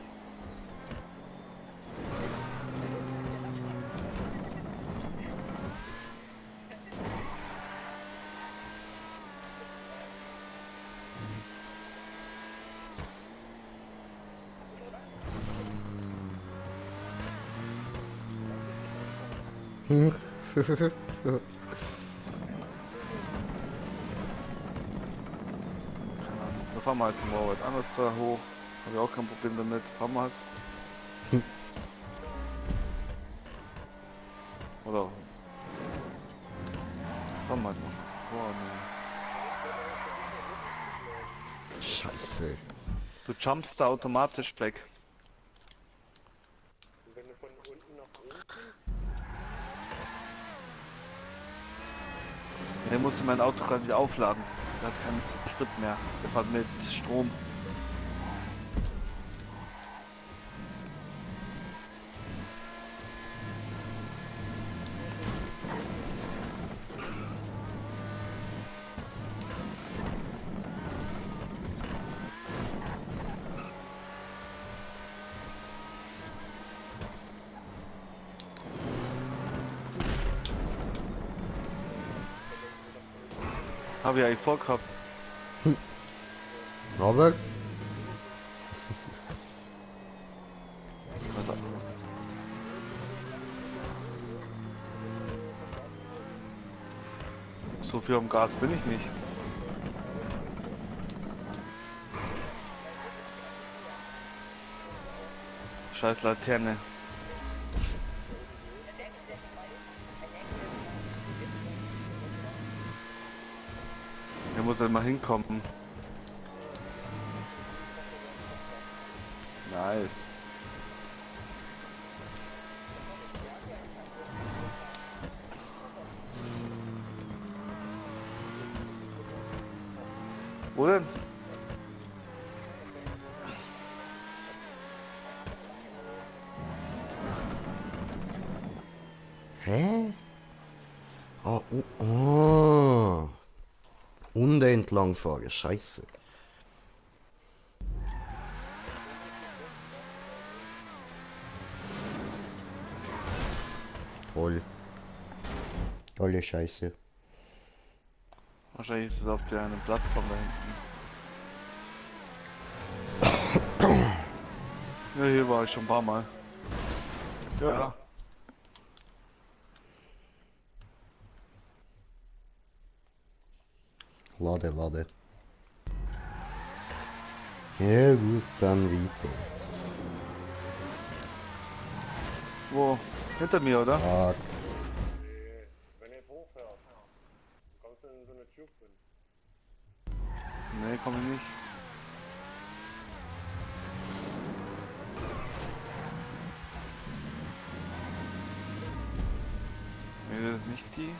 B: Keine Ahnung. Da fahren wir halt mal was anderes da hoch. Habe ich auch kein Problem damit. Fahren wir halt. Oder fahren wir halt mal. Boah, nee.
A: Scheiße.
B: Du jumpst da automatisch weg. Ich musste mein Auto gerade wieder aufladen. Der hat keinen Sprit mehr. Der fährt mit Strom. Habe ich eigentlich vorgehabt.
A: Aber
B: So viel am Gas bin ich nicht. Scheiß Laterne. Er muss halt mal hinkommen. Nice. Wo denn?
A: hä? Oh, oh. Und entlang fahren, scheiße. Toll. Tolle Scheiße.
B: Wahrscheinlich ist es auf der eine Plattform da hinten. Ja, hier war ich schon ein paar Mal. Ja.
A: Lade, lade. Ja gut, dann weiter.
B: Wo? Hinter mir, oder?
A: Fuck.
E: Wenn ihr jetzt hochfährt, kommst du in so eine Tube drin.
B: Nee, komm ich nicht. Nee, das ist nicht die.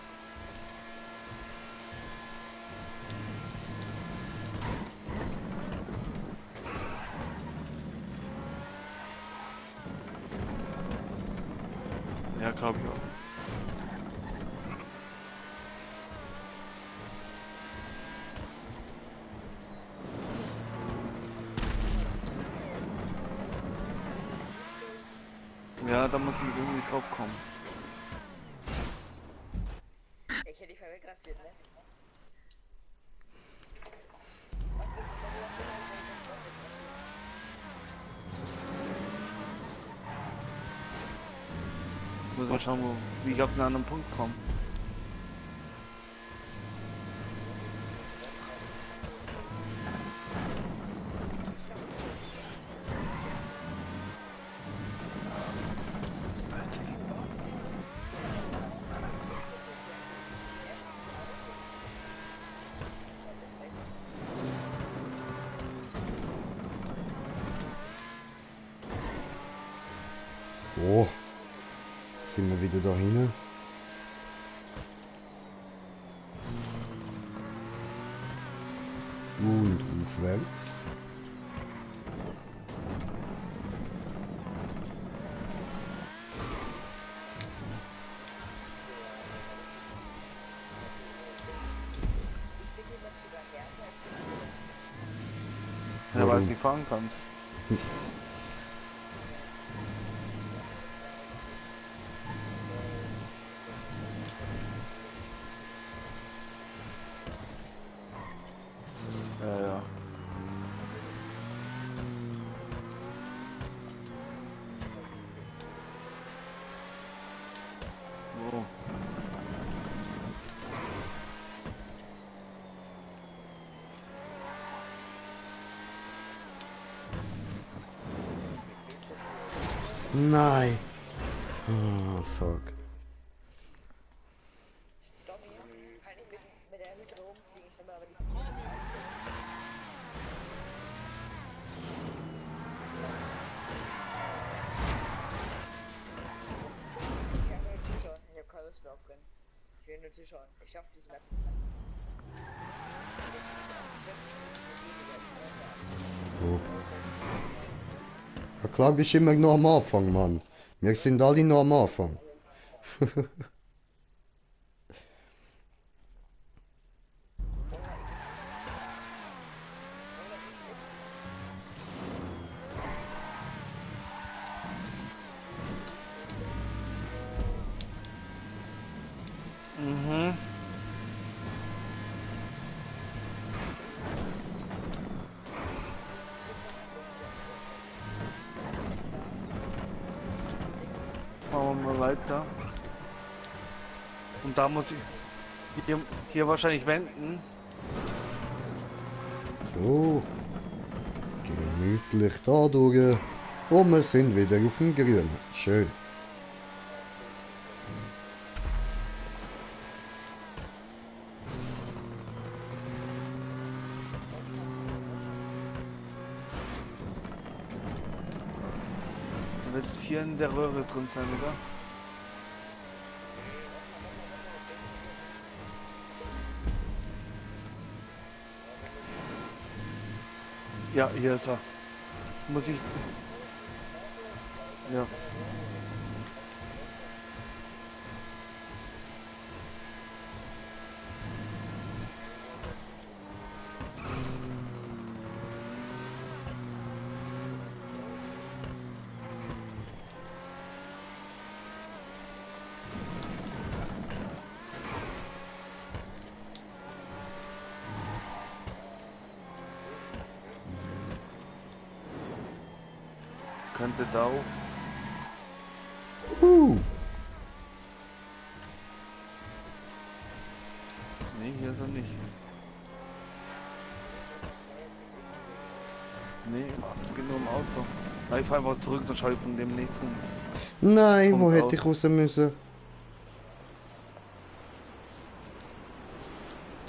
B: Ja, glaube ich auch. Ja, da muss ich irgendwie drauf kommen.
D: Ich hätte die voll wegrasiert, ne?
B: Muss mal schauen, wie ich auf einen anderen Punkt komme.
A: wieder da hinten. Und aufwärts.
D: Ich bin jemand sogar härter.
B: Ja, weil du nicht fahren kannst. Ja, ja. So.
A: Nein. Ah, fuck.
D: Tommy, kann ich mit der Hütte rumfliegen? Ich sag mal, aber die Ich kann nur zuschauen. Ich hab keine Lust mehr aufrennen. Ich will nur zuschauen. Ich schaff diese Map.
A: Oh. Ja klar, bist immer noch am Anfang, Mann. Wir sind alle noch am Anfang.
B: Mhm. Machen wir mal weiter. Und da muss ich hier wahrscheinlich wenden.
A: So. Gemütlich da durch. Und wir sind wieder auf dem Grün. Schön.
B: Dann wird es hier in der Röhre drin sein, oder? Ja, hier ist er. Muss ich... Ja. Könnte da auch. Nee, hier ist er nicht. Nee, es geht nur im Auto. Na, ich fahr einfach zurück, dann schaue ich von dem nächsten.
A: Nein, wo
B: Kommt
A: hätte
B: aus.
A: ich raus müssen?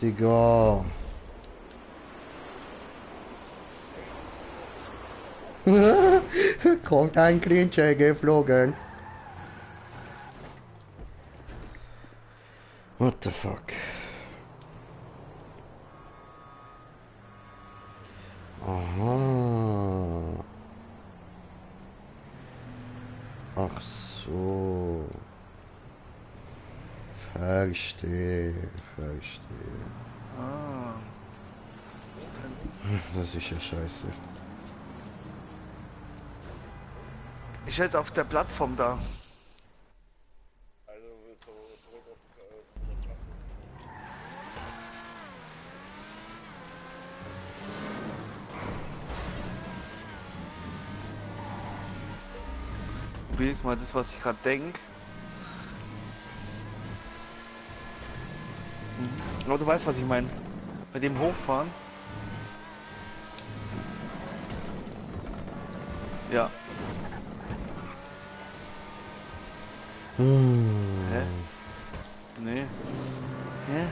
A: Digga. Kommt ein Clincher geflogen. What the fuck? Aha. Ach so. Verstehe, verstehe.
B: Ah.
A: Das ist ja scheiße.
B: Ich jetzt auf der Plattform da.
E: Also so zurück auf den Platz.
B: Probier jetzt mal das, was ich gerade denke. Aber du weißt, was ich meine. Bei dem Hochfahren. Ja. Hä? Nee. Hä?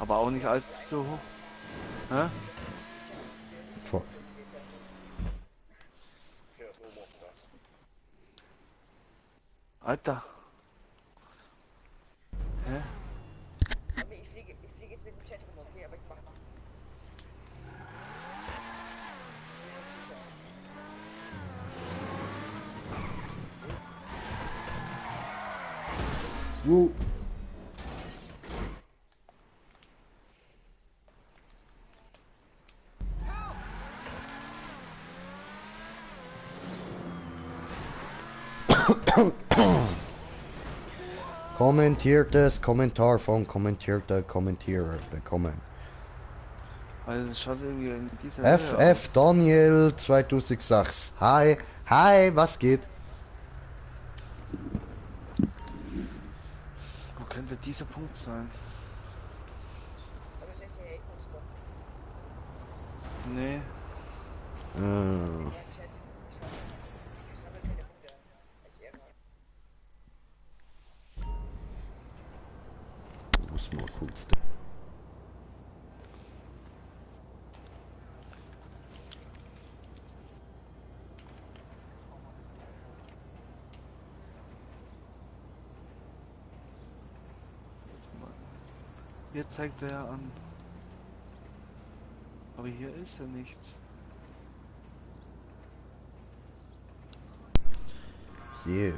B: Aber auch nicht allzu so hoch. Hä?
A: Fuck.
E: Fährt nur machen das.
B: Alter. Hä?
D: Aber ich fliege jetzt mit dem Chat rum, okay, aber ich mach nichts.
A: Woo. Kommentiertes Kommentar von kommentierter Kommentierer bekommen.
B: Also es schaut irgendwie in dieser Höhe
A: FF Daniel 2006. Hi, hi, was geht?
B: aus. Wo könnte dieser Punkt sein?
D: Aber ich möchte hier Spot.
B: Nee.
D: Ja, im Chat. Ich habe keine Punkte. Ich ärgere.
A: Muss mal kurz.
B: Hier zeigt er ja an. Aber hier ist er nicht.
A: Yeah.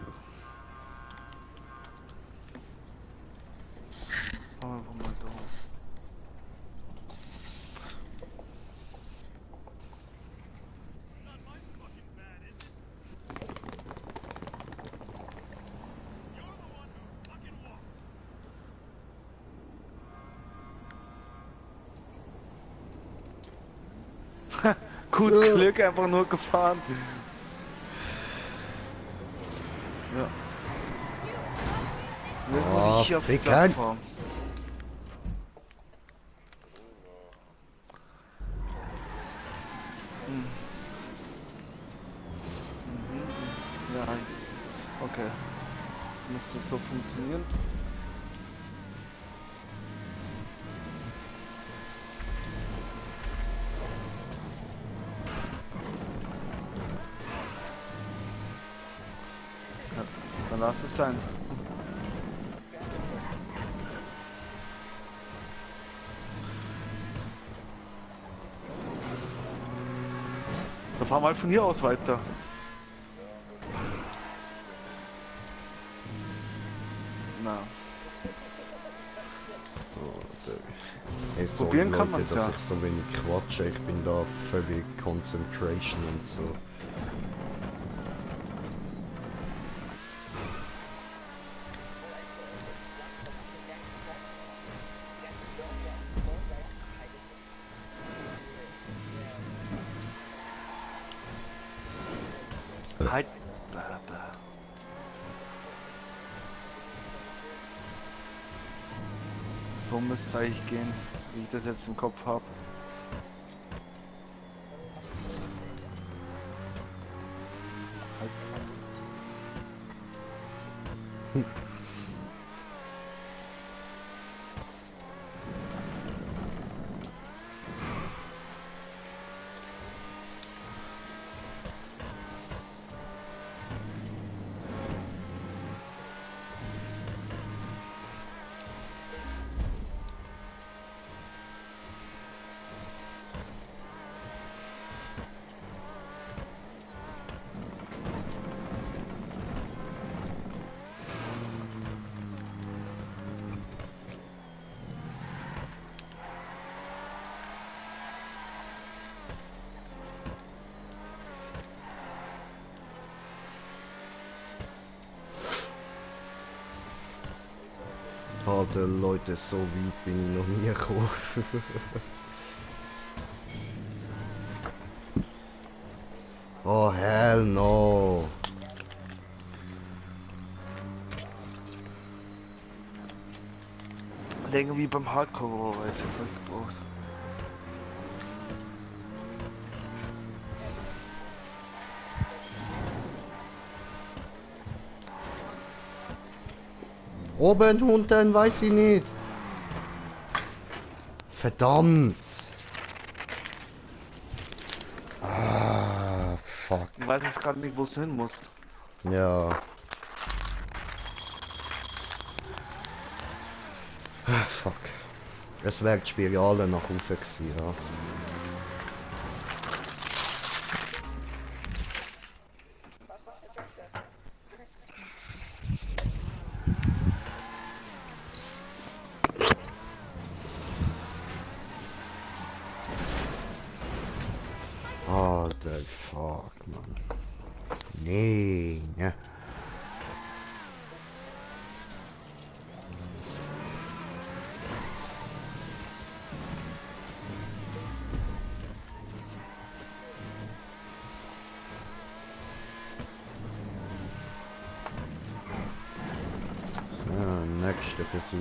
B: Machen wir einfach mal drauf. Gut
A: So.
B: Glück, einfach nur gefahren. Ja. Jetzt muss
A: Oh,
B: ich hier auf die
A: Ficker.
B: Plattform. Hm. Ja, okay. Müsste so funktionieren. Ja, dann lass es sein. Dann fahren wir halt von hier aus weiter. Na,
A: Hey, sorry,
B: Probieren kann
A: Leute,
B: man's
A: dass
B: ja.
A: ich so wenig quatsche. Ich bin da völlig Concentration und so.
B: halt. Bla, bla. So müsste es eigentlich gehen, wie ich das jetzt im Kopf habe.
A: Alter, Leute, so weit bin ich noch nie gekommen. Oh, hell no.
B: Länger wie beim Hardcore weiter gebraucht.
A: Oben, unten, weiß ich nicht. Verdammt! Ah, fuck.
B: Ich weiß jetzt gerade nicht, wo es hin muss.
A: Ja. Ah, fuck. Es wäre die Spirale nach oben gewesen, ja. Oh, the fuck, man. Nee, ja. So, nächster Versuch.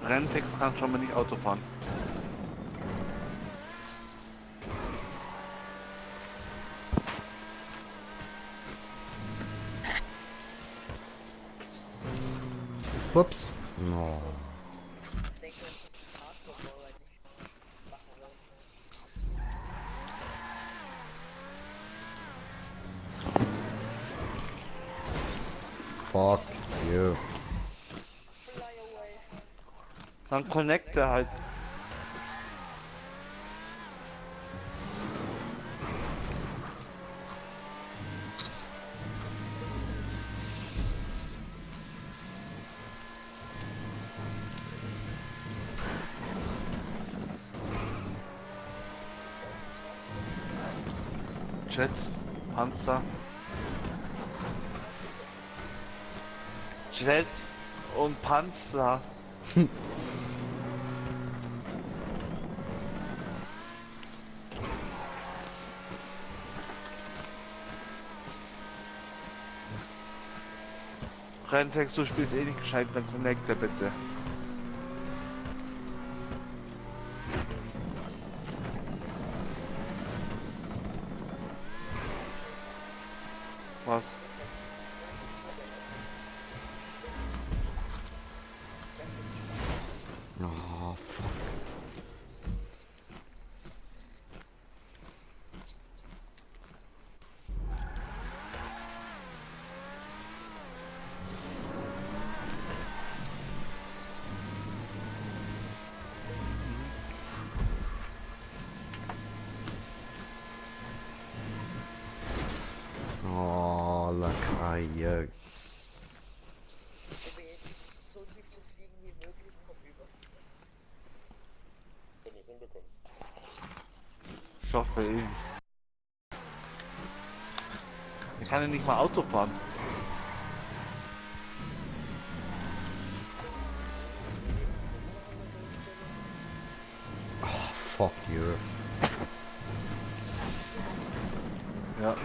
B: Renntext kann schon mal nicht Auto fahren.
A: Ups. No.
D: Ich denke, das ist ein Hardcore, weil ich machen will.
A: Fuck you.
D: Fly away.
B: Dann connect er halt. Jets, Panzer. Jets und Panzer. Renntext, du spielst eh nicht gescheit, dann connecte bitte. Was?
A: Oh, fuck. Oh, Lakaie.
D: Ich probiere jetzt so tief zu fliegen wie möglich und komm über.
E: Wenn ihr es hinbekommt.
B: Ich hoffe eh. Ich kann ja nicht mal Auto fahren.
A: Oh, fuck you.
B: Ja.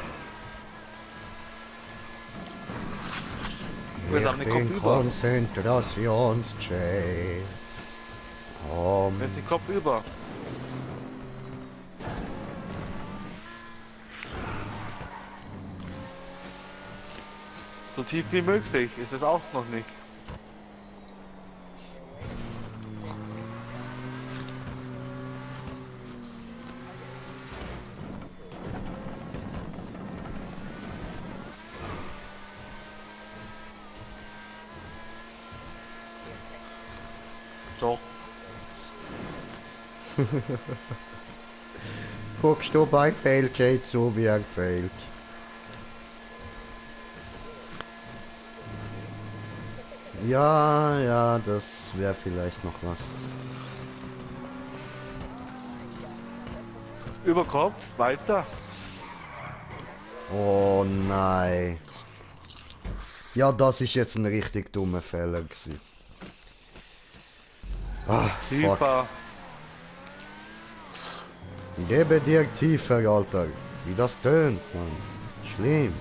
B: Wir
A: Ich
B: haben den Kopf
A: bin
B: über.
A: Konzentrationscheck.
B: Wer ist den Kopf über? So tief wie möglich ist es auch noch nicht. Doch.
A: Guckst du bei Failgate so wie er failt? Ja, ja, das wäre vielleicht noch was.
B: Über Kopf, weiter.
A: Oh nein. Ja, das ist jetzt ein richtig dummer Fehler gewesen. Ah, fuck.
B: Tiefer.
A: Gebe dir tiefer, Alter. Wie das tönt, Mann. Schlimm.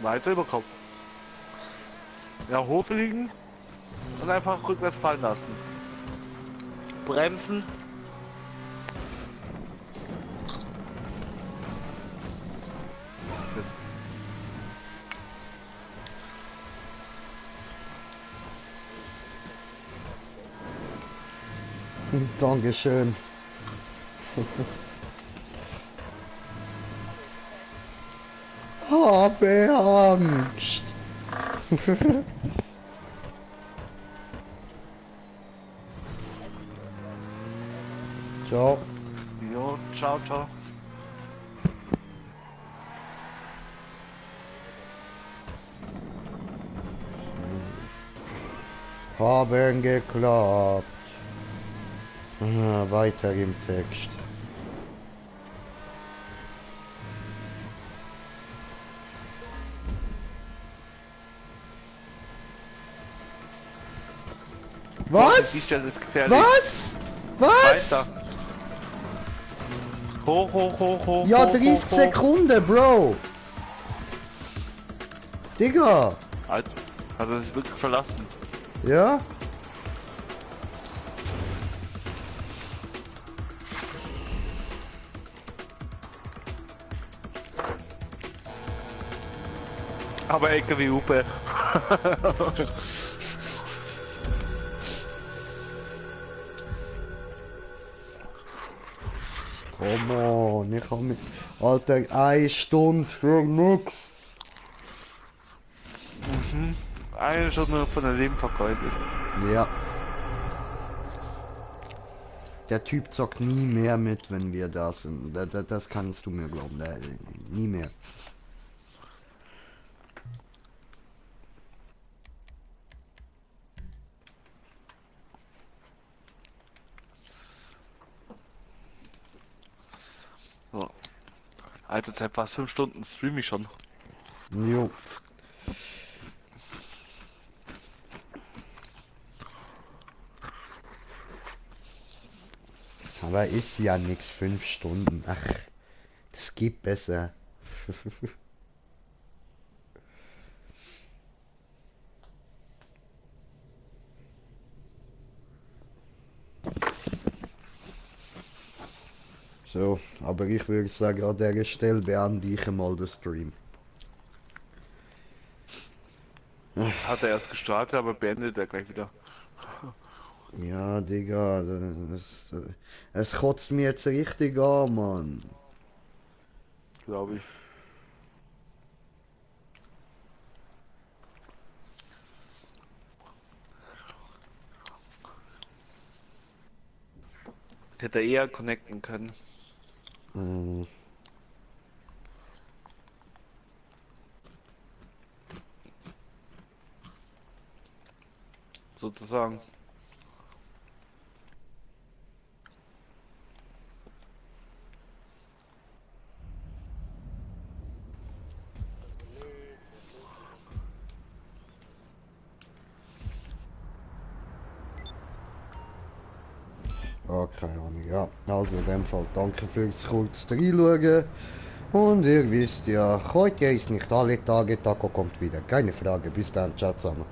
B: Weiter über Kopf. Ja, hochfliegen und einfach rückwärts fallen lassen. Bremsen.
A: Dankeschön. Habe Angst. Ciao.
B: Jo, ciao, ciao.
A: Haben geklappt. Weiter im Text.
B: Die
A: Was?
B: Stelle ist gefährlich.
A: Was? Was?
B: Weiter. Hoch, hoch, hoch, hoch.
A: Ja,
B: hoch,
A: 30
B: hoch, hoch.
A: Sekunden, Bro. Digga.
B: Alter, hat er sich wirklich verlassen.
A: Ja?
B: Aber Ecke wie Hupe.
A: Come on, ich hab mich... Alter, 1 Stunde für nix.
B: Eine Stunde von der Leben vergeudet.
A: Ja. Der Typ zockt nie mehr mit, wenn wir da sind. Das kannst du mir glauben. Nie mehr.
B: So. Alter, seit fast 5 Stunden stream ich schon.
A: Jo. Aber ist ja nix, 5 Stunden. Ach, das geht besser. So, aber ich würde sagen, an der Stelle beende ich mal den Stream.
B: Hat er erst gestartet, aber beendet er gleich wieder.
A: Ja, Digga, es kotzt mir jetzt richtig an, Mann.
B: Glaube ich. Hätte er eher connecten können.
A: Hm.
B: Sozusagen.
A: Ah, keine Ahnung, ja. Also in dem Fall danke fürs kurz reinschauen. Und ihr wisst ja, heute ist nicht alle Tage, Taco kommt wieder. Keine Frage, bis dann, ciao zusammen.